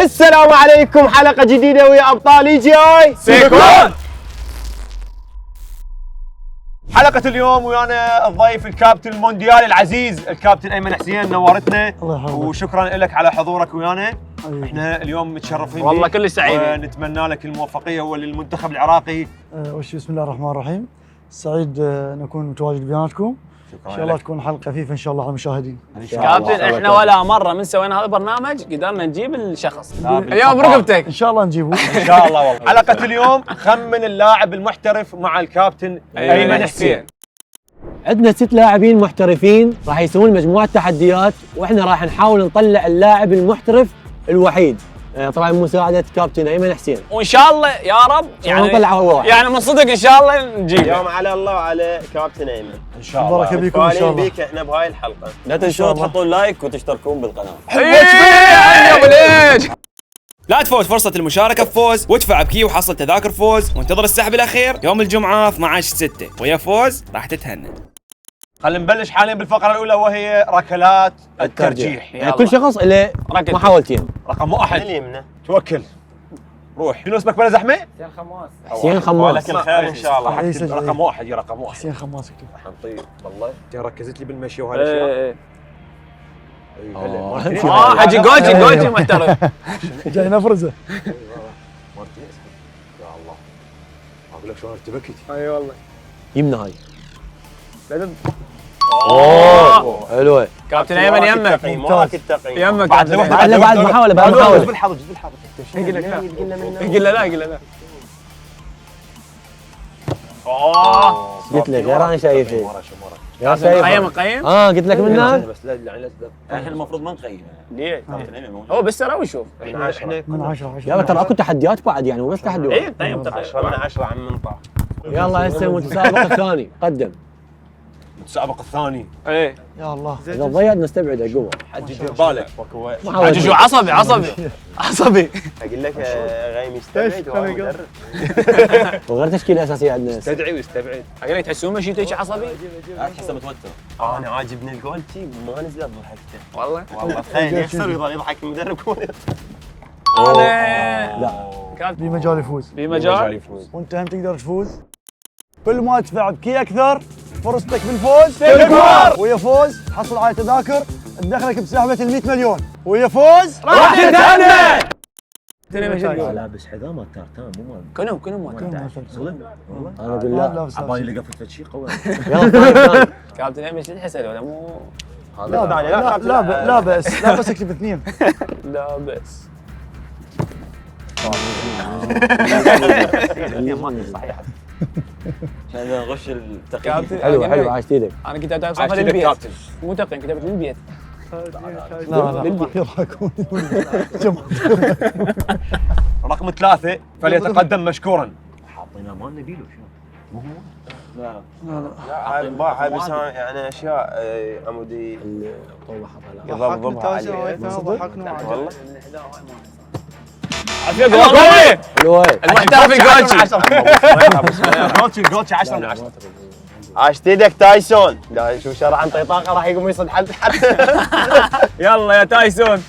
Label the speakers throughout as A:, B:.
A: السلام عليكم، حلقة جديدة ويا أبطال جاي
B: سيكون.
C: حلقة اليوم ويانا الضيف الكابتن المونديالي العزيز الكابتن أيمن حسين، نورتنا وشكرا لك على حضورك ويانا. احنا اليوم متشرفين
B: والله كل سعيد،
C: ونتمنى لك الموفقية وللمنتخب العراقي.
D: بسم الله الرحمن الرحيم. سعيد نكون متواجد بيناتكم. ان شاء الله تكون حلقه خفيفه ان شاء الله على المشاهدين.
B: كابتن احنا ولا مره من سوينا هذا البرنامج قدرنا نجيب الشخص اليوم برقبتك.
D: ان شاء الله نجيبه.
C: ان شاء الله والله. حلقة اليوم خمن اللاعب المحترف مع الكابتن أيمن حسين.
A: عندنا 6 لاعبين محترفين راح يسوون مجموعة تحديات، واحنا راح نحاول نطلع اللاعب المحترف الوحيد، طبعا مساعدة كابتن أيمن حسين.
B: وان شاء الله يا رب
A: نطلع هو واحد.
B: يعني من صدق ان شاء الله نجيبه.
E: اليوم على الله وعلى كابتن ايمن
C: ان شاء الله.
D: بركه بيكم ان شاء الله.
E: بيك احنا بهاي الحلقه.
F: لا تنسون تحطون لايك وتشتركون بالقناه.
G: لا تفوت فرصة المشاركة بفوز وادفع بكي وحصل تذاكر فوز، وانتظر السحب الأخير يوم الجمعة 12/6 ويا فوز راح تتهنى.
C: خلينا نبلش حاليا بالفقرة الأولى وهي ركلات الترجيح.
A: يعني كل شخص له محاولتين.
C: رقم 1
E: اليمنى
C: توكل روح. شنو اسمك بلا زحمة؟
A: حسين خماس.
E: لك الخير ان شاء الله.
C: اكتب رقم 1 يا رقم 1.
D: حسين خماس اكتب.
C: طيب والله انت ركزت لي بالمشي وهالاشياء.
B: حجي جوجي محترف.
D: جاي نفرزه.
C: مارتينيز يا الله، اقول لك شلون ارتبكت.
B: اي والله
A: يمنا هاي.
B: اوه
A: حلوة.
B: كابتن ايمن يمك
E: وراك التقييم.
B: يمك
C: بعد
A: بعد محاولة بعد محاولة.
C: بالحظ
B: يقول لا يقول لا. اوه
A: قلت لك غير انا شايفه. يا
B: قيم قيم.
A: قلت لك منها.
C: بس لا يعني
F: احنا المفروض ما نقيم.
B: ليه؟ هو بس ترى وشوف.
D: من 10
A: يلا ترى اكو تحديات بعد، يعني مو بس تحدي واحد.
B: اي قيم تقييم
E: 10 من 10 عم منطع.
A: يلا هسه المتسابق الثاني قدم.
C: المتسابق الثاني.
B: ايه
D: يا الله.
A: اذا ضيعت نستبعده قوة.
C: حجي دير بالك.
B: حجي شو عصبي عصبي.
E: اقول لك غيم يستبعد ومدرب.
A: وغير تشكيلة أساسية عندنا.
C: استدعي ويستبعد.
B: اقول لك تحسون مشيتك عصبي؟
F: تحسه متوتر.
E: انا عاجبني الجول شي ما نزلت ضحكته.
B: والله
E: والله تخيل يخسر ويظل يضحك المدرب.
B: انا
E: لا
B: كان
D: في مجال يفوز.
B: في مجال
D: وانت هم تقدر تفوز. كل ما تدفع بكي اكثر فرصتك بالفوز تكبر. ويا فوز تحصل على تذاكر تدخلك بسحبه ال 100 مليون. ويا فوز
B: راح تتهنى.
F: لابس حذاء تارتان مو مال.
B: كنو ما
F: صدق والله.
A: أنا بالله.
F: عبالي لقفت شيء قوي.
A: يلا ثاني.
B: كابتن ايمن شو تحسن ولا مو
D: لا بس اكتب 2.
B: لا بس
F: عشان نغش التقييم.
B: كابتن
A: حلو عاشت ايدك.
B: انا كنت اتابع صفحه للبيت مو تقييم كتبت للبيت.
D: لا يضحكون.
C: رقم 3 فليتقدم مشكورا.
F: حاطينه مال نبيله شنو؟ مو
E: لا باع بس يعني اشياء عمودي يضبطها عليه. والله
B: عافية قوي
A: حلوة.
B: المحترف الجولشي.
C: جولتشي 10 من 10.
E: عاشت ايدك تايسون. لا شو شرع عن طيطاقه راح يقوم يصد حد.
B: يلا يا تايسون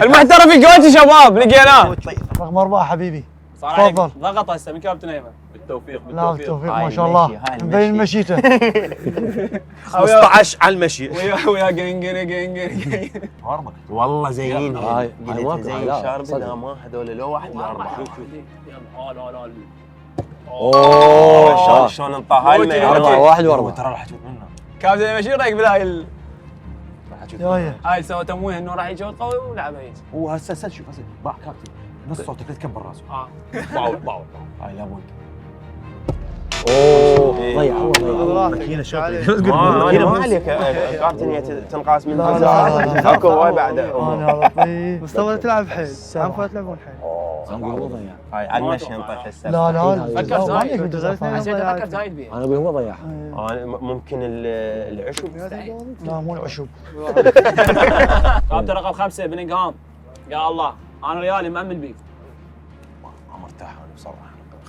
B: المحترف الجولشي شباب لقيناه.
D: رقم 4 حبيبي.
B: صراحة
D: تفضل.
B: ضغط هسه من كابتن ايمن.
F: بالتوفيق
D: لا بالتوفيق ما شاء الله. مبين مشيته.
C: 15 على المشي.
B: ويا جنجري
E: والله زين.
A: هاي
E: قلت زين
A: لا،
E: شارب
A: صدق.
E: لا ما هذول لو واحد لا اربعه.
B: لا
A: اوه
E: شلون انطى هاي
A: 4 و4.
C: ترى راح تفوت منه.
B: كابتن ايمن شو رايك بهاي
D: يا
B: هاي سوى تمويه انه راح يجود قوي ولعبه هيك.
C: هو هسه شوف هسه باع كابتن نص صوتك لا تكبر راسه. باو هاي لابد.
A: اوه ضيع هو ضيع.
F: ماكينه شاطره.
E: ما عليك كابتن هي تنقاس من اكو هواي بعده.
D: انا لطيف.
H: مستوى تلعب حيل، عم تلعبون حيل.
A: هو ضيع.
E: هاي على المشي نطيح هسه.
D: لا
B: فكر
D: ما عليك
B: زايد
D: بالدفاع.
B: حسيت افكر زايد بيه.
A: انا هو ضيع.
E: ممكن العشب.
D: لا مو العشب.
B: كابتن رقم 5 بلينغهام. يا الله انا ريالي مأمن بيه.
C: ما مرتاح انا بصراحه.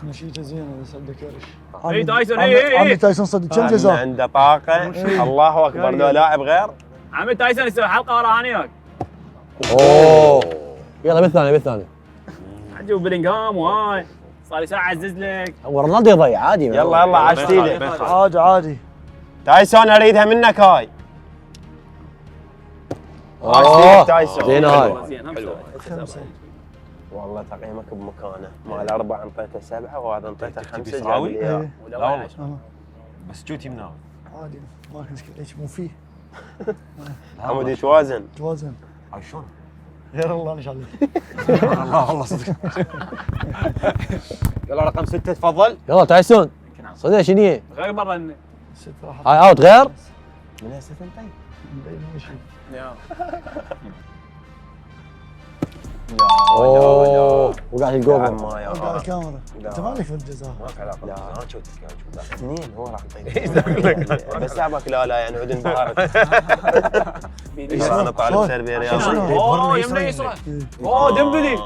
D: مشيته زينه بس عنده كرش.
B: اي تايسون
D: عمي تايسون صدق كم جزاء؟
E: عنده طاقه. الله اكبر لو لاعب غير.
B: عمي تايسون يسوي حلقه ورا هاني وياك.
A: اوه يلا بالثاني
B: عجب بلينغهام وهاي صار لي ساعه اعزز لك.
A: هو رونالدو يضيع عادي.
C: يلا عاشت ايدك.
D: عادي
C: تايسون اريدها منك هاي. تايسون
A: زين هاي.
D: خمسة.
E: والله تقييمك بمكانه، مال 4 انطيته 7 وهذا انطيته 5
C: بيسراوي؟
E: جاب لي إياه.
C: لا والله بس جوتي منها.
D: عادي ما مشكلة ليش مو فيه
E: حمود يتوازن.
D: توازن
C: هاي شلون؟
D: غير الله ان شاء الله.
C: والله صدق. يلا رقم 6 تفضل.
A: يلا تايسون صدق شنو هي؟
B: غير مره اني
D: 6 راح
A: هاي اوت غير.
E: من هسه تنطي.
A: اوه وقعت الجوبر.
E: ما يا
D: وقع الكاميرا انت مالك في الجزاء.
E: ماك علاقه. لا انا شوت اثنين هو راح يطيح. بس لعبك لا يعني عود انبهرت. انا طالب تربيه رياضيه.
B: اوه يمنى يسرى. اوه ديمبلي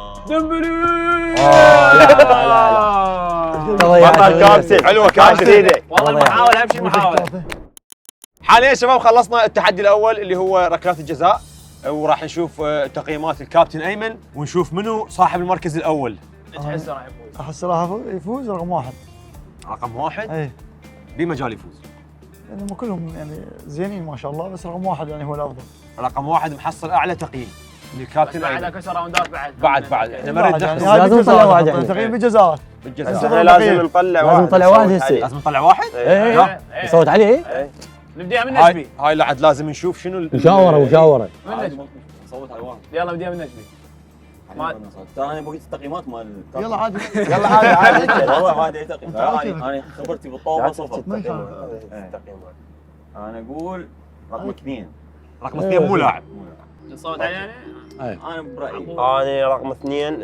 E: بطل كابتن.
C: حلوه كابتن.
B: والله المحاولة اهم شيء المحاولة.
C: حاليا شباب خلصنا التحدي الاول اللي هو ركلات الجزاء، وراح نشوف تقييمات الكابتن ايمن ونشوف منو صاحب المركز الاول.
B: تحسه راح يفوز.
D: احس راح يفوز رقم 1.
C: رقم 1
D: اي
C: بمجال يفوز.
D: يعني هم كلهم يعني زينين ما شاء الله، بس رقم 1 يعني هو الافضل.
C: رقم 1 محصل اعلى تقييم للكابتن
B: بعد
C: ايمن.
B: كسر راوندات بعد.
C: بعد احنا ما نريد
D: يعني
C: نحسب.
D: هاي
A: لازم نطلع
D: بجزاء،
A: واحد يعني.
D: تقييم بجزاء.
C: بالجزاء
E: احنا لازم نطلع واحد.
A: لازم نطلع واحد
E: نصوت
A: هسه.
E: عليه.
C: لازم نطلع واحد.
A: ايه يصوت عليه.
B: نبديها من
C: هاي
B: نجبي.
C: هاي لعد لازم نشوف شنو
A: مشاوره
B: من نجبي.
F: صوت على واحد.
B: يلا نبديها من نجبي.
F: ترى انا بغيت التقييمات مال
D: يلا عادي.
E: يلا عادي
F: والله ما ادري تقييم.
D: تعال.
F: انا خبرتي بالطوبه صفر.
E: تقييمات.
F: انا اقول رقم 2.
C: رقم 2 مو لاعب.
B: نصوت عليه يعني؟
F: انا برايي
E: انا رقم 2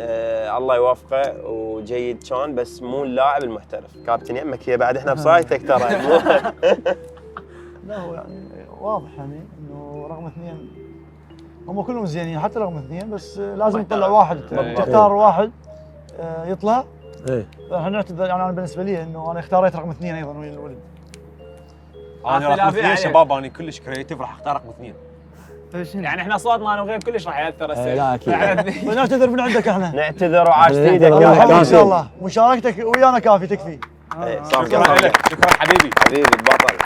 E: الله يوفقه وجيد كان، بس مو اللاعب المحترف. كابتن يمك هي بعد احنا بصايتك ترى.
D: لا هو يعني واضح يعني انه رقم 2 هم كلهم زينين حتى رقم 2، بس لازم تطلع واحد. تختار واحد يطلع.
A: ايه
D: احنا نعتذر يعني انا بالنسبه لي انه انا اختاريت رقم 2 ايضا ويا الولد.
C: انا رقم
B: خلافي
C: 2
B: عليك.
C: شباب انا كلش كريتيف راح اختار رقم 2.
B: يعني احنا صوتنا انا وغير كلش راح ياثر
A: إيه، لا أكيد.
B: السيف.
D: ونعتذر من عندك احنا.
E: نعتذر وعاشت ايدك
A: نعتذر.
E: يا
D: حبيبي ان
E: حبيبي.
D: شاء الله مشاركتك ويانا كافي تكفي.
C: شكرا لك، شكرا حبيبي.
E: حبيبي البطل.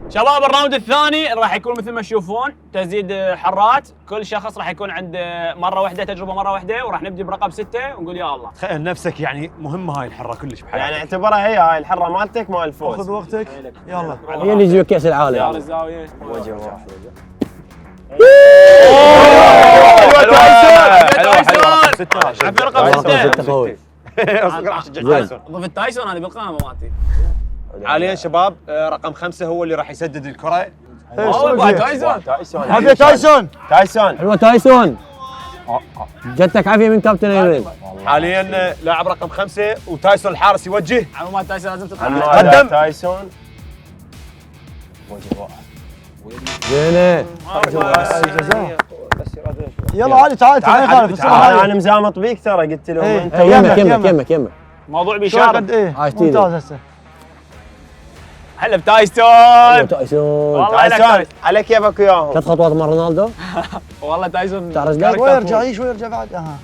B: شباب الراوند الثاني راح يكون مثل ما تشوفون تزيد حرات، كل شخص راح يكون عنده مره واحده تجربه مره واحده، وراح نبدي برقم 6 ونقول يا الله.
C: تخيل نفسك يعني مهمه هاي الحره كلش بحياتك.
E: يعني اعتبرها هي هاي الحره مالتك مال الفوز.
D: خذ وقتك يلا.
A: هي اللي يجيب كاس
B: يا
A: العالم.
B: الزاويه
E: وجه واحد.
B: عفوا رقم 6
A: خوي.
C: راح اشجع تايسون.
B: ضفت تايسون هذه بالقائمه مالتي.
C: حاليا شباب رقم 5 هو اللي راح يسدد الكره.
B: اوه بعد تايسون.
E: تايسون.
D: عافية تايسون.
E: تايسون.
A: حلوه تايسون. جتك عافيه من كابتن ايمن.
C: حاليا لاعب رقم 5 وتايسون الحارس يوجه.
B: عموما تايسون لازم تطلع.
E: قدم تايسون. وجه واحد.
A: زينه.
D: يلا عادي تعال تعال ما يخالف.
E: انا مزامط بيك ترى قلت لهم
D: إيه.
E: انت.
A: يمك
B: موضوع
D: شو
B: بيشارك.
D: قد ايه
A: عايش تيجي.
D: ممتاز هسه.
B: هلا بتايسون.
A: تايسون.
B: والله لك
E: تايسون
B: تايسون.
E: على كيفك وياهم.
A: 3 خطوات مع رونالدو.
B: والله تايسون.
A: تعال رجلك.
D: شوي يرجع شوي يرجع بعد. اها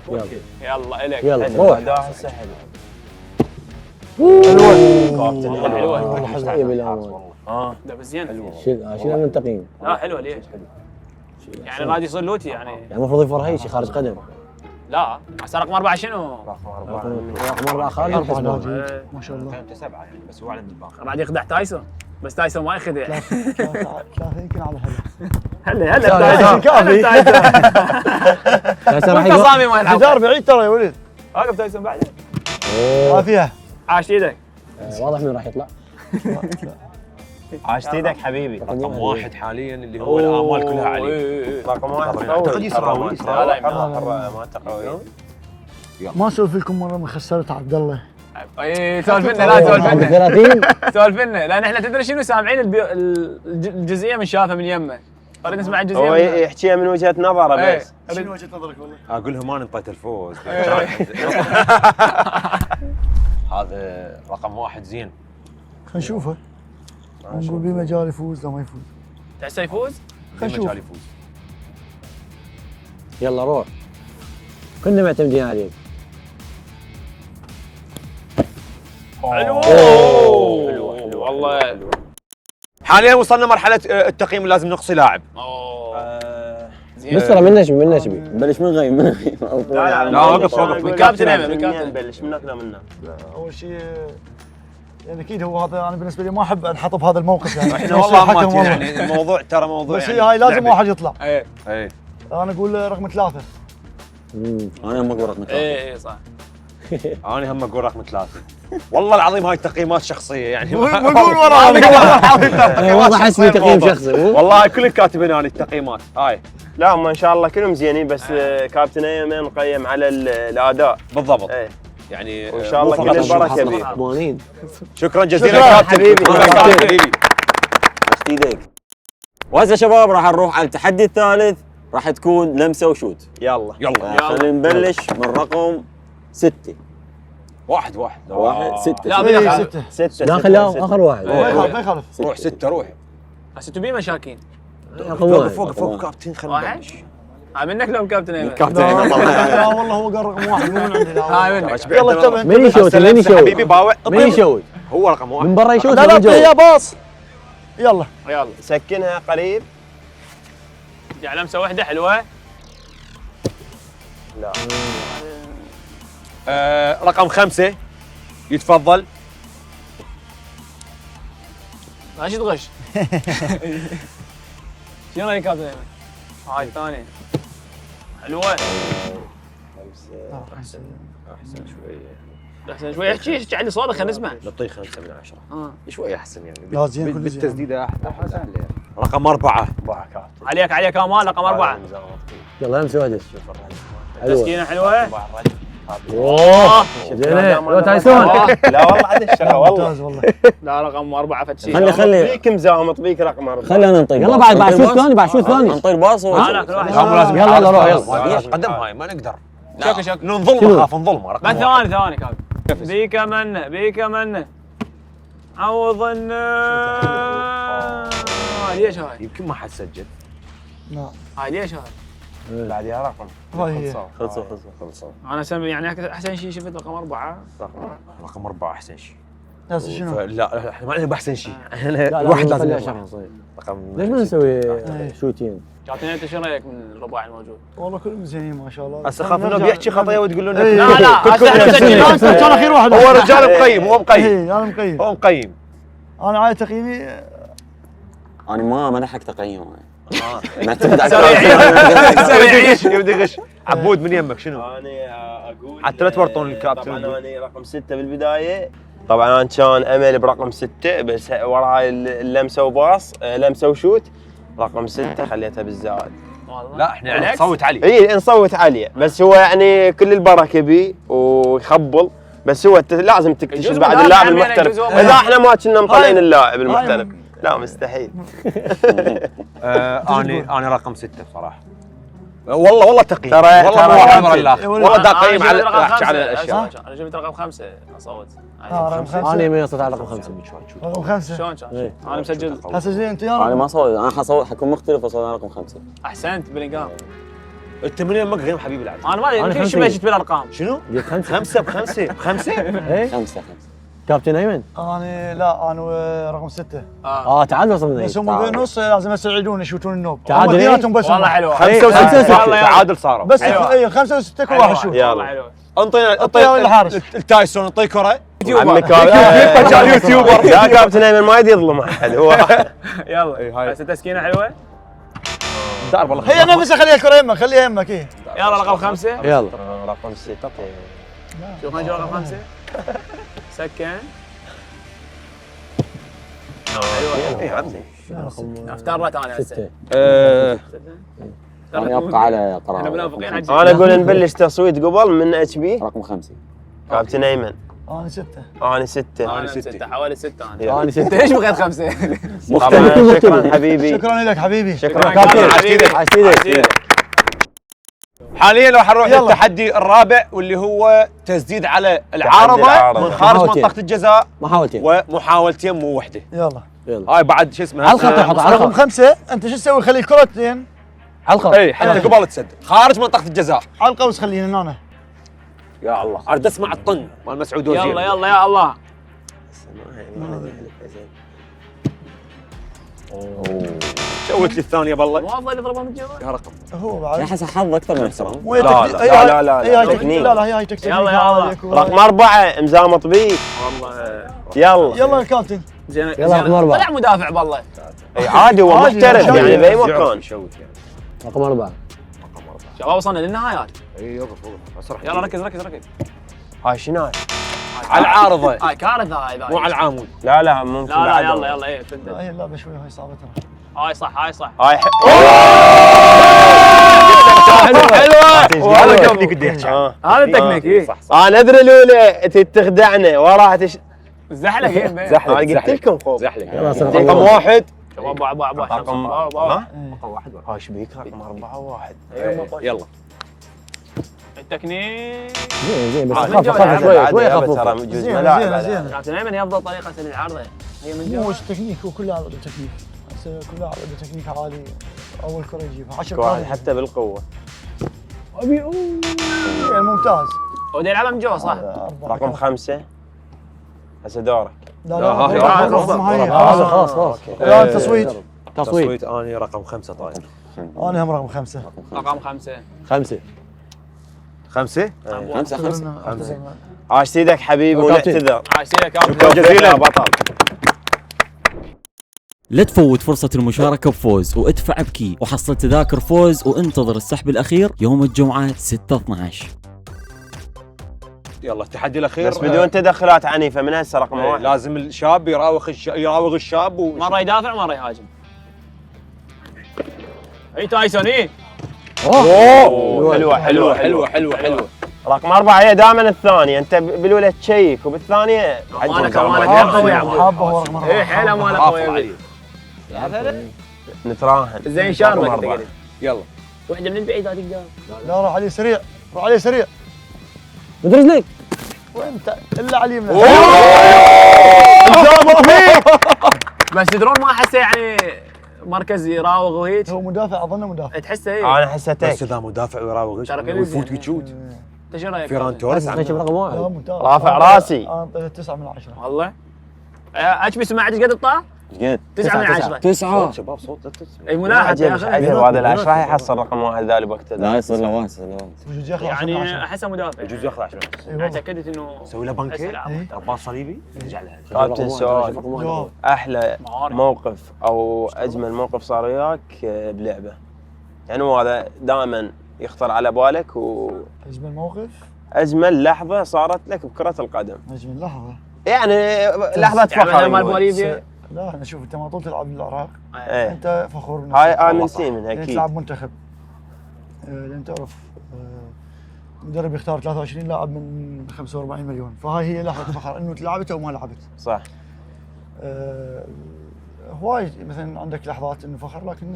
A: يلا
B: يلا الك.
A: يلا روح.
E: اداء سهل.
A: حلوه بالأمان.
B: لا بس زين.
A: شيل من التقييم.
B: لا حلوه ليش؟ يعني غادي يصير لوتي يعني.
A: يعني المفروض يفرح هي شيء خارج قدم.
B: لا هسه رقم 4 شنو؟
A: رقم 4 خارج الحسبان.
D: ما شاء الله.
C: انت 7 يعني بس هو على الباقي.
B: بعد يخدع تايسون، بس تايسون ما يخدع.
D: ثلاثة يمكن على هلا.
B: هلا
A: تايسون.
B: تايسون.
A: تايسون راح
B: انت
A: يقول
B: صامي ما يلعب.
D: جدار بعيد ترى يا ولد.
B: واقف تايسون بعد.
D: ما فيها.
B: عاش ايدك.
A: واضح من راح يطلع.
E: عاشت ايدك حبيبي.
C: رقم 1 حاليا اللي هو الامال كلها عليه.
E: رقم 1
C: اعتقد يسرى
E: ما تقوي.
D: ما اسولف لكم مره من خسرت عبد الله.
B: اي سولف لنا لا سولف
A: عند
B: لنا
A: 30.
B: سولف لنا لان احنا تدري شنو سامعين الجزئيه من شافها من يمه. نريد نسمع الجزئيه.
E: هو يحكيها من وجهه نظره بس.
D: شنو وجهه نظرك والله؟
C: اقول لهم انا انطيت الفوز. هذا رقم 1 زين.
D: خلينا نشوفه. نقول بمجال يفوز لو ما يفوز.
B: تحسه يفوز؟
D: خلينا نشوف.
C: مجال يفوز.
A: يلا روح. كنا معتمدين عليك.
B: حلو
E: حلو
B: والله.
C: حاليا وصلنا مرحله التقييم، لازم نقصي لاعب.
A: مستر من نشبي.
F: بلش من غيم
C: لا وقف
B: من كابتن ايمن، من كابتن.
E: نبلش منك لا منا.
D: اول شيء يعني اكيد هو هذا، انا بالنسبه لي ما احب انحط بهذا الموقف يعني.
C: احنا والله ما يعني الموضوع ترى موضوع
D: بس
C: يعني
D: هي هاي لازم
C: لعبة.
D: واحد يطلع.
B: ايه
C: اي
D: انا اقول رقم 3.
F: انا هم اقول رقم 3.
B: ايه صح.
C: انا هم اقول رقم 3. والله العظيم هاي تقييمات شخصيه يعني.
D: وقول وراها.
A: واضح اسمي تقييم شخصي.
C: والله كل كاتبين انا التقييمات هاي.
E: لا هم ان شاء الله كلهم زينين، بس كابتن ايمن قيم على الاداء.
C: بالضبط.
E: ايه
C: يعني
E: وإن شاء الله
C: مو
E: كل
C: فقط
E: البركة
C: الشخص.
E: بيه.
A: مانين.
C: شكرا جزيلا
E: شكراً
C: كابتن.
E: حبيبي.
C: حبيبي.
F: اختي ايديك. وهسه شباب راح نروح على التحدي الثالث، راح تكون لمسه وشوت.
E: يلا
C: يلا
F: خلينا نبلش من رقم 6.
C: واحد
F: 6.
B: لا بيا
E: 6.
A: لا خلاه اخر واحد.
D: ما يخالف ما يخالف.
C: روح 6 روح.
B: هسه تبي مشاكين.
A: رقم واحد.
C: فوق كابتن خلنا
B: واحد. منك لو كابتن ايمن.
D: لا والله هو قال رقم 1 مو من عندي. لا
B: هاي منك.
D: يلا انتبه.
A: من يشوت من يشوت
C: حبيبي باوع
A: من يشوت
C: هو رقم 1.
A: من برا يشوت
D: لا لا
A: من جوا.
D: يا باص. يلا
B: يلا
E: سكنها قريب.
B: جعل لمسه واحده حلوه.
E: لا
C: رقم 5 يتفضل.
B: ماشي تغش. شنو يا كابتن ايمن؟ هاي الثانيه حلوه.
C: احسن شويه.
B: احسن شوي احكي علي صوتك خلينا نسمع.
C: نعطيه 5 من 10. شوي احسن يعني.
D: لا زين كل زين.
C: بالتسديده احسن. رقم 4.
B: عليك كمان رقم 4.
A: يلا لمسه واحده. حلوه.
B: تسكينه حلوه.
A: اوه زينه. لو تايسون.
E: لا والله عاد الشغله والله.
D: ممتاز والله.
B: لا رقم 4 فتشي.
F: خلي
E: اطبيك مزاحم اطبيك رقم 4.
F: خلينا نطير.
A: يلا بعد شوت ثاني بعد شوت ثاني.
F: نطير باص
B: انا كل واحد.
A: يلا يلا روح يلا.
C: قدم هاي ما نقدر.
B: شك
C: نظلمه خاف نظلمه. رقم
B: بعد
C: 1.
B: ثاني كابتن. بيك منه عوضنا. ليش هاي؟
C: يمكن ما حد سجل.
D: لا
B: هاي ليش هاي؟
C: بعدها رقم.
D: هاي هي.
E: خلصوا.
B: انا سامي يعني احسن شيء شفت رقم 4.
C: رقم 4 احسن شيء.
D: هسه شنو؟
C: لا احنا ما عندنا باحسن شيء.
A: لا
C: الواحد
A: لا
C: لازم
A: نخليها
C: يطلع.
A: شخص.
C: رقم
A: ليش ما نسوي شوتين؟
B: كابتن انت شو رايك من الرباعي الموجود؟
D: والله كلهم زينين ما شاء الله.
C: هسه خاف انه بيحكي خطيه وتقول له
D: إيه.
B: لا لا هسه احنا مسجلين.
D: كان اخير واحد.
C: هو رجال مقيم هو مقيم.
D: اي انا مقيم.
C: هو مقيم.
D: انا على تقييمي
F: انا ما نحك تقييم. نعتمد على
C: يبدا يغش. عبود من يمك شنو؟
E: انا اقول
C: حتى لا تورطون الكابتن.
E: طبعا انا رقم 6 بالبدايه. طبعا انا كان امل برقم 6 بس وراها اللمسه وباص لمسه وشوت. رقم 6 خليتها بالزائد.
C: لا احنا نصوت علي.
E: اي نصوت عليه بس هو يعني كل البركه بيه ويخبل. بس هو لازم تكتشف
B: يجوز
E: بعد
B: مدافع
E: اللاعب
B: يعني
E: المحترف.
B: يجوز هو
E: اذا احنا ما كنا مطلعين
D: هاي-
E: اللاعب المحترف لا مستحيل.
C: انا رقم 6 بصراحه. والله تقييم.
E: ترى
C: والله ما
E: ترى
C: عمر الاخر. والله دا قيم على احكي على الاشياء.
B: انا جبت رقم 5 اصوت.
D: رقم 5.
A: انا من صوت على رقم 5.
D: رقم 5.
B: شلون كان؟ انا مسجل.
D: هسه زين انت يا
F: انا
D: رب.
F: ما صوت، انا حصوت حكون مختلف وصوت على رقم 5.
B: احسنت بلينجهام.
C: انت من يمك غير حبيبي العب.
B: انا ما ادري
A: أنا
B: يمكن
A: خمسة.
B: شو مشيت بالارقام.
C: شنو؟
A: قلت 5
C: 5 بخمسه.
A: ايه
F: 5.
A: كابتن ايمن.
D: انا لا انا رقم 6.
A: تعال وصلنا.
D: بس هم بالنص لازم هسه يعيدون يشوتون النوب.
A: تعادل
D: هم
A: إيه؟
D: اثنيناتهم بس
B: والله
D: هم.
B: حلوه.
C: 5 و6
B: والله يلا.
C: تعادل صاروا.
D: بس
B: أيوة.
D: اي 5 و6 كل
B: حلوة.
D: واحد شوت.
B: والله حلوه.
C: انطينا
D: أعطيه الحارس.
C: التايسون انطي كره.
E: عمي
C: كان يوتيوبر.
E: يا كابتن ايمن ما يدي يظلم احد هو.
B: يلا هسه تسكينه حلوه.
C: دار والله.
D: هي نفسها خليها الكره يمك خليها يمك ايه.
B: يلا رقم 5.
A: يلا
E: رقم 6
B: شوف ما رقم 5. سكن.
C: اي عمي.
B: افترت انا هسه.
A: 6.
F: انا ابقى على
B: احنا
F: قرار.
B: منافقين عجيب.
E: انا اقول نبلش تصويت قبل من اتش بي.
F: رقم 5.
E: كابتن ايمن
D: انا 6.
E: انا 6.
B: انا 6 حوالي 6 انا.
A: انا 6.
B: انت ليش بغيت 5؟
E: طبعا شكرا حبيبي.
D: شكرا لك حبيبي.
E: شكرا
A: كابتن.
B: حبيبي
A: عسيدك.
C: حاليا راح نروح
D: يلا.
C: للتحدي الرابع واللي هو تسديد على العارضه
E: العارضة.
C: من خارج
A: محاولتين.
C: منطقه الجزاء
A: محاولتين.
C: ومحاولتين مو وحده.
D: يلا
A: يلا
C: هاي بعد شو اسمه
A: على الخط يحط على
D: رقم
A: الخط.
D: 5 انت شو تسوي خلي الكره زين
A: على الخط
C: اي حتى قبل تسدد خارج منطقه الجزاء.
D: على القوس خلينا هنا.
C: يا الله اريد اسمع الطن مال مسعود وزير.
B: يلا يلا يا الله.
C: سويت لي الثانيه بالله.
B: مو افضل يضربها من جوا؟
C: يا رقم.
D: هو بعد
F: احس حظ اكثر من احترام.
D: مو هي
E: لا،
D: تكنيك-
E: لا،
D: هي-
E: لا، لا،
D: هي هاي
E: لا،
D: تكنيك. لا لا هي هاي تكنيك.
B: يلا يا الله.
E: رقم 4 مزامط بيك. يلا
D: يلا يا كابتن.
B: زين
A: يلا رقم 4.
B: طلع مدافع بالله.
E: اي عادي هو
D: عادي،
E: محترف
D: عادي.
E: يعني باي مكان.
C: يشوت يعني.
A: رقم 4.
B: شباب وصلنا للنهايات.
C: اي وقف اسرع.
B: يلا ركز ركز ركز.
E: هاي شنو؟
C: على العارضه
B: هاي كارثه هاي
C: مو على العامود.
E: لا لا ممكن
B: لا لا
E: بعد.
B: يلا يلا ايه فدد.
D: هاي اللعبه شوي هاي صعبه ترى.
B: هاي صح هاي صح.
E: هاي
C: حلوه. وهذا
E: حلوة.
C: كيف بدي احكي.
B: هذا التكنيك ايه.
E: انا ادري الاولى تخدعنا وراها
B: زحلق ايه.
E: زحلق قلت لكم فوق.
C: زحلق.
A: يلا صار
E: رقم 1
B: شباب بعد بعد بعد.
E: رقم
B: بعد.
E: هاي ايش بيك رقم 4 1.
C: يلا
B: التكنيك.
A: زين بس
B: من
A: خاف
B: جوا
A: خاف
B: يا
A: شوي
E: عاد
A: شوي
E: يابا
A: خاف
E: ترى
A: مخك.
E: يجوز
D: زين
E: ملاعب
D: زين
E: على
D: زين.
B: كابتن ايمن هي افضل طريقه للعرضه. هي من
D: مو
B: جوا.
D: وش تكنيك هو كله عنده تكنيك. هسه كل لاعب عنده تكنيك عالي. اول كره يجيبها 10
E: واحد
D: كرات
E: حتى بالقوه.
D: يعني ممتاز.
B: ودي يلعبها من جوا صح؟
E: رقم 5 هسه دورك.
D: لا
C: لا،
D: لا
C: هاي
A: خلاص خلاص
D: لا تصويت.
A: تصويت
C: اني رقم 5 طاير.
D: انا هم رقم 5.
B: رقم 5.
A: 5.
C: 5
F: 5
E: عاش سيدك حبيبي
A: كابتن.
E: ونعتذر.
B: عايش لك
C: شكرا
E: توفيق
C: جزيلا.
E: يا بطل.
I: لا تفوت فرصة المشاركة بفوز وادفع بكي وحصل تذاكر فوز وانتظر السحب الأخير يوم الجمعة 6/12.
C: يلا التحدي الاخير.
E: بس بدون تدخلات عنيفه من هسه رقم 1.
C: لازم الشاب يراوغ الشاب
B: مره يدافع مره يهاجم. اي تايسون اي.
E: اوه حلوه حلوه
C: حلوه حلوه حلوه.
E: رقم 4 هي دائما الثانيه، انت بالاولى تشيك وبالثانيه
B: امانك امانك يا قوي يا عمو.
D: حابه هو رقم 4.
B: ايه حيل امانك قوي.
E: نتراهن.
B: زين شاربك
E: رقم
B: انت
E: 4.
B: قلت.
C: يلا
B: واحده من البعيد هذيك قدام.
D: لا راح عليه سريع. راح عليه سريع.
A: مد رجليك.
D: وين انت الا على اليمين.
B: بس تدرون ما احسه يعني مركز يراوغ وهيك.
D: هو مدافع اظنه مدافع.
B: تحسه ايه.
E: انا حسيتك
C: بس اذا مدافع ويراوغ
B: ترى كل
C: ويفوت
B: زين.
C: ويشوت.
B: انت شو رايك؟
C: فيران توريس
A: خلينا نشوف رقم
D: لا
A: 1.
D: ممتاز.
E: رافع راسي.
D: انا اعطيته 9 من 10.
B: والله اتش بي سمعت ايش قد الطاق؟
F: قد
B: 9 من 10.
F: 9.
C: شباب صوت
B: اي ملاحظ يا
E: عجب
B: اخي.
E: عجب هذا العش راح يحصل رقم 1 ذا بوقته.
F: لا يصير له واحد
D: وجوز ياخذ 10 من
B: يعني
D: 10.
B: احسه مدافع.
C: يجوز ياخذ 10.
B: انا تاكدت انه
C: سوي له بنكي
B: أسئلة.
C: رباط صليبي يرجع لها.
E: كابتن سؤال،
D: جواب.
E: احلى
B: معارك.
E: موقف او اجمل موقف صار وياك بلعبه؟ يعني هو هذا دائما يخطر على بالك،
D: اجمل موقف.
E: واجمل لحظه صارت لك بكره القدم،
D: اجمل لحظه.
E: يعني لحظه
B: يعني
E: فخر
B: مال
E: نقول.
B: بوليفيا.
D: لا انا شوف انت ما طول تلعب بالعراق.
E: ايه
D: انت فخور بنفسك.
E: هاي امنتي منها
D: لين
E: اكيد.
D: تلعب منتخب. لان تعرف مدرب يختار 23 لاعب من 45 مليون، فهاي هي لحظه فخر انه لعبت او ما لعبت.
E: صح.
D: هواي مثلا عندك لحظات انه فخر، لكن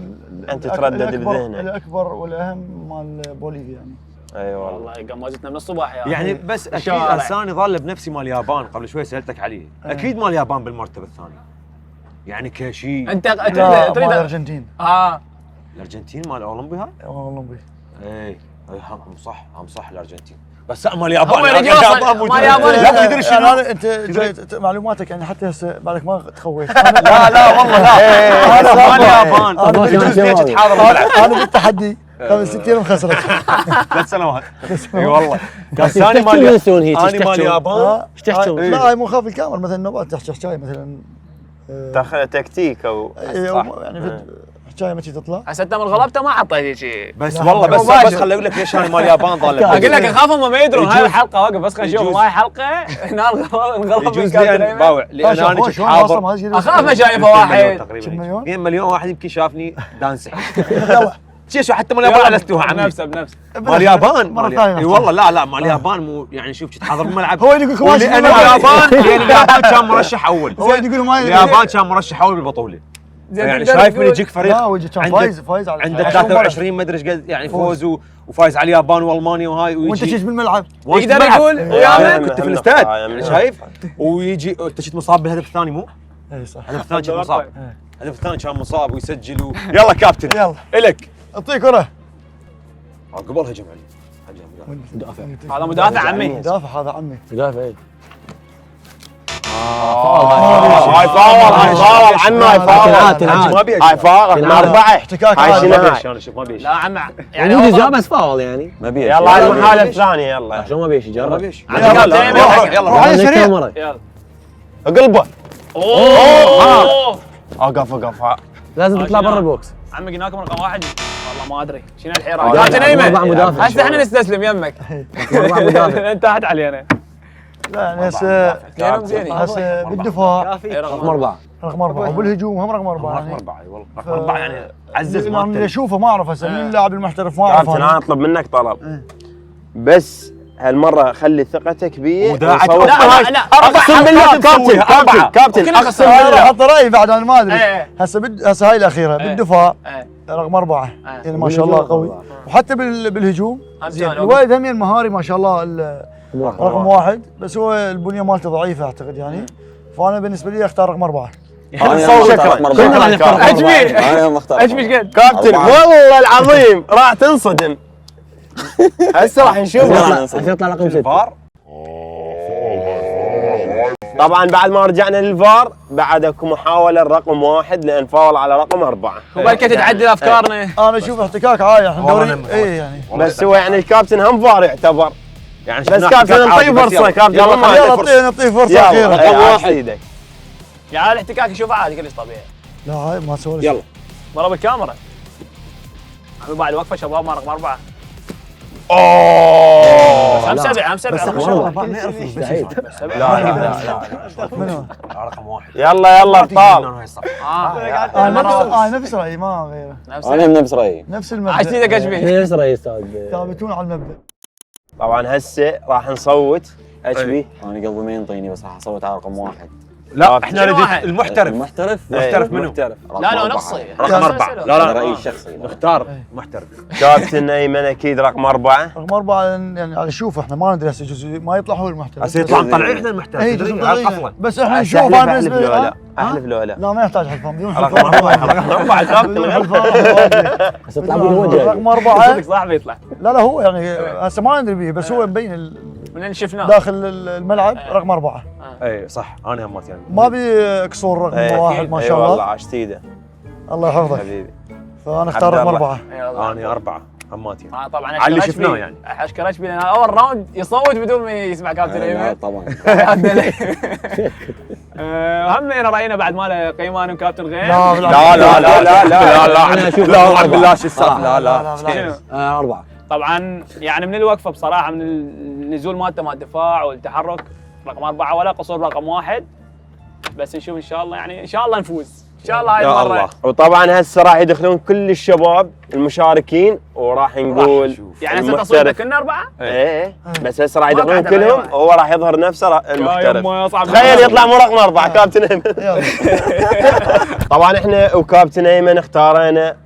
E: أنت تردد
D: الأكبر-
E: بذهنك.
D: الاكبر والاهم مال بوليفيا يعني.
E: اي والله.
B: والله قمازتنا من الصباح يا
C: يعني بس اكيد
B: الشوارع.
C: هسه انا ظل بنفسي مال اليابان قبل شوي سالتك عليه. اكيد مال اليابان بالمرتبه الثانيه. يعني كشيء.
B: انت
D: لا
B: تريد
D: مال الارجنتين.
C: الارجنتين مال الاولمبي ها؟
D: اولمبي.
C: اي هم صح الارجنتين. بس مال اليابان
B: هو يريد يوصل مال اليابان.
C: لا تدري شنو؟
D: انت معلوماتك يعني حتى هسه بالك ما تخويت.
C: لا والله لا. مال اليابان.
D: أنا
C: يجوز ليش تحاضر الملعب.
D: انا بالتحدي قبل 6 ايام خسرت.
C: 3 سنوات. اي والله. بس
A: ايش
C: انا
A: تحكون
C: مال
A: ينسون هيك؟ ايش
C: انا مال
A: تحكون؟
C: اليابان.
A: ايش تحكون؟
D: لا هاي مو خاف الكاميرا مثلا نوبات تحكي حكايه مثلا.
E: تاخذ تكتيك او
D: يعني حكايه متى تطلع.
B: هسه انت من غلبته ما حطيت شيء.
C: بس
D: لا،
C: والله بس
B: مباشر.
C: خليني اقول لك ليش انا مال اليابان ظل.
B: اقول لك اخاف هم ما يدرون هاي
C: يجوز.
B: الحلقه وقف بس خلينا نشوف
C: يجوز.
B: هاي حلقه هنا نغلب من
C: يجوز
B: كابتن
C: لي
B: أيمن.
C: باوع لان انا كنت حاضر.
B: اخاف ما شايفه واحد.
C: تقريبا
D: مليون؟
C: 2 مليون واحد يمكن شافني دانسح. شو حتى مال اليابان لستوها عمي.
B: بنفسه
C: مال اليابان
D: مرة ثانية
C: اي والله لا مال اليابان مو يعني شوف كنت حاضر بالملعب.
D: هو يقول لكم ماشي
C: لان
D: بالملعب.
C: اليابان كان مرشح اول.
D: هو يقولوا ما
C: اليابان كان مرشح اول بالبطوله. يعني شايف من يجيك فريق
D: لا وجه كان فايز على
C: عنده
D: 20 مرة.
C: 23 مدري ايش قد يعني فوز وفايز على اليابان والمانيا وهاي
D: وانت
C: ويجي
D: شيش بالملعب.
B: يقدر يقول ويامن
C: كنت في الاستاد شايف ويجي انت شفت مصاب بالهدف الثاني مو؟
D: اي صح.
C: الهدف الثاني كان مصاب. الهدف الثاني كان مصاب ويسجل يلا كابتن
D: يلا
C: الك
D: اعطيه كره.
C: قبل هجم علي.
A: مدافع.
B: هذا مدافع عمي.
D: مدافع هذا عمي.
A: مدافع ايه.
E: هاي فاول عمي هاي فاول.
C: ما ابي
E: هاي فاول رقم 4.
D: احتكاك
E: هاي
D: عادي.
E: شنو هاي؟
C: انا اشوف ما ابي
B: لا عم
A: يعني
B: يعني
A: مو
B: هو
A: جزاء بس فاول يعني.
F: ما بيه
E: يلا هاي المحاولة الثانية يلا.
A: شلون ما بيش يجرب؟
C: يلا
D: سريع.
A: مرة.
B: يلا
E: اقلبه.
B: اوه
E: اوقف
A: لازم تطلع برا البوكس.
B: عمي قلنا لكم رقم 1 والله ما ادري شنو الحيرة.
E: مدافع.
B: كابتن ايمن
A: أربعة مدافع.
B: هسه احنا نستسلم يمك.
A: أربعة مدافع.
B: انتهت علينا.
D: لا يعني هسه
B: اثنينهم زينين.
D: هسه بالدفاع
A: رقم 4.
D: رقم 4 وبالهجوم هم رقم 4
C: رقم
D: يعني.
C: 4 اي والله رقم 4 يعني عزز
D: انا اللي
C: ما
D: اشوفه ما اعرف هسه مين اللاعب المحترف ما اعرف
E: كابتن انا اطلب منك طلب. بس هالمرة خلي ثقتك بي.
C: وداعك.
E: وصوت.
B: لا لا
E: اقسم بالله كابتن اقسم
D: انا
E: بالله.
D: احط رايي بعد انا ما ادري.
B: إيه.
D: هسه هاي الاخيره بالدفاع
B: إيه.
D: رقم 4 يعني ما شاء الله قوي. وحتى بالهجوم زين.
B: أمثال.
D: الوالد هم مهاري ما شاء الله رقم 1 بس هو البنيه مالته ضعيفه اعتقد يعني. فانا بالنسبه لي اختار رقم 4.
E: شكرا.
B: اجمي
F: انا مختار
B: اجمي ايش قد؟
E: كابتن والله العظيم راح تنصدم. هسه راح نشوف.
A: عشان يطلع رقم 6.
C: فار
E: طبعا بعد ما رجعنا للفار بعد اكو محاولة رقم 1 لان فاول على رقم 4.
B: وبلكي تتعدل افكارنا.
D: انا اشوف احتكاك عالي احنا
C: والله
D: دوري اي يعني.
E: بس هو يعني الكابتن هم فار يعتبر.
C: يعني
E: بس
C: شفنا
E: كابتن
C: احتكاك عادي،
E: نعطيه
C: بس
E: فرصة
C: يلا.
E: كابتن
C: يلا
E: ما
D: يلا
E: عنده فرصة.
D: نعطيه فرصه اخيره.
E: يلا
A: رقم
E: واحد.
A: واحد.
B: يعني الاحتكاك يشوفه عادي كلش طبيعي.
D: لا هاي ما تسوي لي
F: يلا
B: مرة بالكاميرا. عمي بعد وقفه شباب ما رقم 4.
E: اوه
B: هم 7 هم 7
D: بس
B: رقم
D: ما شاء الله
B: 7.
D: ما يعرف
A: مستحيل.
D: منو؟
C: رقم 1
E: يلا ابطال.
D: نفس رايي ما غيره.
F: انا من نفس رايي.
D: نفس
B: عشان
D: المبدا
B: ايدك اشبه.
A: ليش رأي استاذ؟
D: ثابتون على المبدا.
E: طبعا هسه راح نصوت اتش بي.
F: انا قلبي ما ينطيني بس راح اصوت على رقم 1.
C: لا احنا
B: شنو
C: نريد
B: واحد؟
C: المحترف
F: المحترف
C: محترف منو؟
E: محترف.
B: لا لا نصي.
C: رقم 4 لا
F: انا
C: لا
F: رايي الشخصي.
C: نختار محترف.
E: كابتن ايمن اكيد رقم 4.
D: رقم 4 يعني على شوف احنا ما ندري هسه جزء ما يطلع هو المحترف.
C: هسه يطلع طالعين احنا المحترف
D: اي
C: تدري؟
D: جزء
C: هذا
D: طبيعي.
C: افضل
D: بس احنا نشوف
E: احلف
D: انا
E: احلف
D: بالنسبه
E: لو
D: لي
E: لا احلف لو لا.
D: لا ما يحتاج حلفان بدون
E: رقم
D: حلفان.
E: 4 كابتن.
A: بس اطلع من وجهك.
D: رقم 4
B: صدق صاحب يطلع
D: لا هو يعني هسه ما ندري به بس هو مبين
B: من اللي شفناه.
D: داخل الملعب رقم 4
C: اي صح انا همات يعني
D: ما بي كسور رقم 1 ما شاء
E: والله
D: الله
E: عاشت ايده
D: الله يحفظك.
E: حبيبي.
D: فانا اختار رقم
E: عبد الله.
D: 4.
C: انا 4 همات يعني
B: طبعا
C: على اللي شفناه يعني.
B: اشكر اشبي لان اول راوند يصوت بدون ما يسمع كابتن ايمن.
F: طبعا
B: هم انا راينا بعد ماله قيمان وكابتن غير.
D: لا
C: لا لا لا لا لا لا
A: أنا أشوف
C: لا
A: رقم
C: عبد الله
A: أربعة.
C: شو السالفه لا لا
B: شنو؟
A: 4.
B: طبعا يعني من الوقفه بصراحه من النزول مالته مال الدفاع والتحرك رقم 4 ولا قصور رقم 1 بس نشوف ان شاء الله يعني ان شاء الله نفوز ان شاء الله هاي
C: يا
B: المره.
C: الله.
E: وطبعا هسه راح يدخلون كل الشباب المشاركين وراح نقول
B: يعني هسه
E: المحترف.
B: تصويتك كنا 4.
E: ايه بس هسه راح
B: ما
E: يدخلون
B: بعد
E: كلهم
B: أيوة.
E: وهو راح يظهر نفسه المحترف.
B: يما صعب.
E: تخيل يطلع مو رقم 4 كابتن ايمن. طبعا احنا وكابتن ايمن اختارينا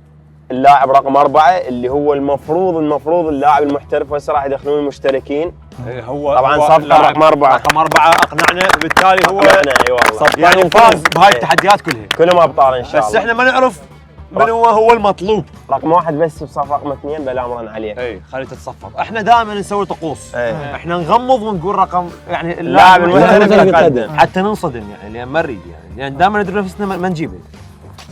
E: اللاعب رقم 4 اللي هو المفروض اللاعب المحترف. وهسه راح يدخلون المشتركين.
C: هو
E: طبعا
C: هو
E: صفقه
C: اللاعب
E: رقم 4.
C: رقم 4 اقنعنا بالتالي هو
E: اقنعنا اي والله
C: يعني وفاز بهاي التحديات كلها.
E: كلهم ابطال ان شاء الله.
C: بس احنا ما نعرف من هو المطلوب.
E: رقم 1 بس بصف رقم 2 بلا امرا عليه.
C: اي خلي تتصفق. احنا دائما نسوي طقوس.
E: إيه.
C: احنا نغمض ونقول رقم يعني
E: اللاعب المحترف
A: المحترف
E: يتقدم.
A: يتقدم.
C: حتى ننصدم يعني لان ما نريد يعني دائما ندري نفسنا ما نجيبه.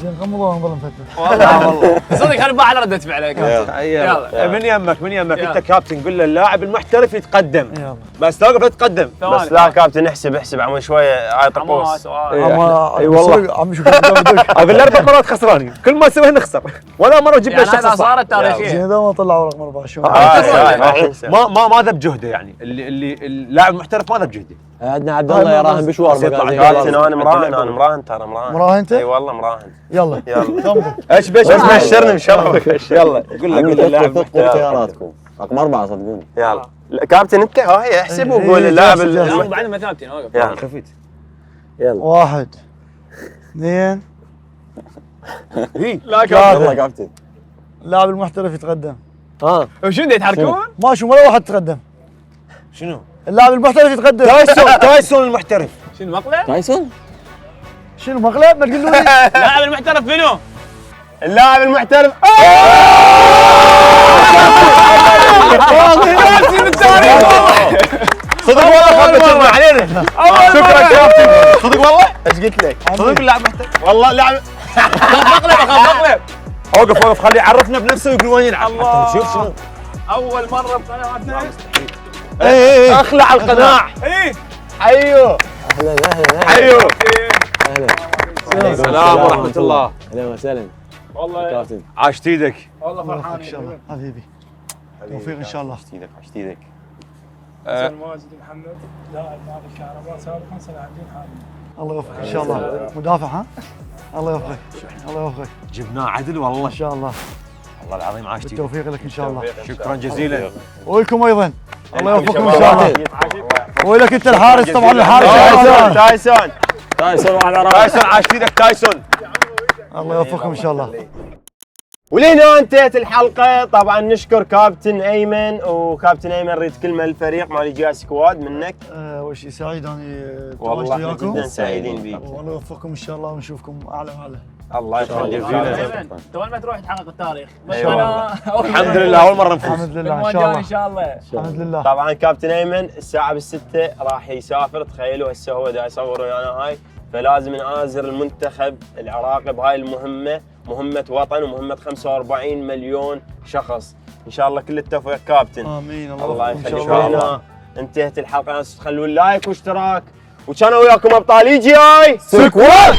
D: زين غمضوا ونظل نفتح.
B: والله صدق خلينا على رده فعلك. يلا.
C: من يمك
B: يلا.
C: انت كابتن قول له اللاعب المحترف يتقدم
D: يلا
C: بس توقف لا تتقدم.
E: بس لا كابتن احسب عمو شويه هاي طقوس.
C: اي والله
D: عم شوف قدامك.
C: هذا الاربع مرات خسرانين كل ما نسويها نخسر ولا مره جبنا
B: يعني
C: الشخص
B: هذا
C: الصح.
B: صارت تاريخيه.
D: زين اذا ما طلعوا رقم 4 شو
C: ما ذا بجهده يعني اللي اللاعب المحترف ما ذا بجهده.
A: عندنا عبد الله يراهن بشوار
E: كابتن انا مراهن ترى مراهن.
D: مراهن انت؟
E: اي والله مراهن.
D: يلا
E: يلا
C: ايش بس
E: بشرني بشرفك.
C: يلا قول له اللاعب
F: ثقوا بخياراتكم. رقم 4 صدقوني.
E: يلا كابتن انت هاي احسب وقول اللاعب
B: بعد ما ثابتين اوقف.
E: يلا
C: خفيت.
A: يلا
D: 1 2
B: لا
F: يلا كابتن.
D: اللاعب المحترف يتقدم.
B: وشنو يتحركون؟
D: ما شو ولا واحد تقدم.
C: شنو؟
D: اللاعب المحترف يتقدم.
C: تايسون المحترف.
B: شنو مقلب؟
F: تايسون.
D: شنو مغلب ما تقول لي؟
B: اللاعب المحترف منو؟
E: اللاعب المحترف صدق والله خبت علينا. شكرا كابتن. صدق والله ايش قلت لك؟ صدق اللاعب محترف والله لاعب. اقلب اوقف خليه يعرفنا بنفسه ويقول وين يلعب. شوف شنو
B: اول مره بقناتنا.
E: اخلع القناع. ايوه
A: اهلا اهلا
E: ايوه
A: اهلا.
C: السلام ورحمه الله.
A: اهلا وسهلا
B: والله
A: كابتن.
C: عاشت ايدك.
B: والله فرحان
D: ان شاء الله حبيبي. توفيق ان شاء الله.
E: عشت ايدك.
H: ماجد محمد لاعب نادي الكهرباء سابقا صلاح الدين حاليا.
D: الله يوفقك ان شاء الله. مدافع ها؟ الله يوفقك الله يوفقك
C: جبناه عدل والله.
D: ان شاء الله.
C: والله العظيم عاشت ايدك.
D: بالتوفيق لك ان شاء الله.
C: شكرا جزيلا.
D: ولكم ايضا الله يوفقكم ان شاء الله. ولك انت الحارس طبعا الحارس.
E: تايسون
F: تايسون على راسي.
C: تايسون عاشت ايدك تايسون.
D: الله يوفقكم ان شاء الله.
E: ولهنا انتهت الحلقه. طبعا نشكر كابتن ايمن، وكابتن ايمن ريد كلمه للفريق مال جي سكواد منك.
D: اول شيء سعيد اني
E: والله
D: تواجدت
E: احنا
D: وياكم.
E: جدا سعيدين بيك.
D: والله يوفقكم ان شاء الله ونشوفكم اعلى واعلى.
E: الله يخليك جزيلا.
B: انت وين ما تروح تحقق التاريخ. بس
E: أيوة
B: انا
C: الحمد لله اول مره نفوز.
D: الحمد لله ان شاء
B: المواجهه
D: الله.
B: ان شاء الله.
D: الحمد لله.
E: طبعا كابتن ايمن الساعه بالستة راح يسافر. تخيلوا هسه هو دا يصور ويانا هاي، فلازم نآزر المنتخب العراقي بهاي المهمه، مهمه وطن ومهمه 45 مليون شخص. ان شاء الله كل التوفيق كابتن.
D: امين.
E: الله
D: يوفقكم ان
E: يخليك.
D: شاء الله.
E: هنا انتهت الحلقه. ناس تخلون لايك واشتراك، وكانوا وياكم ابطال جي اي سكواد.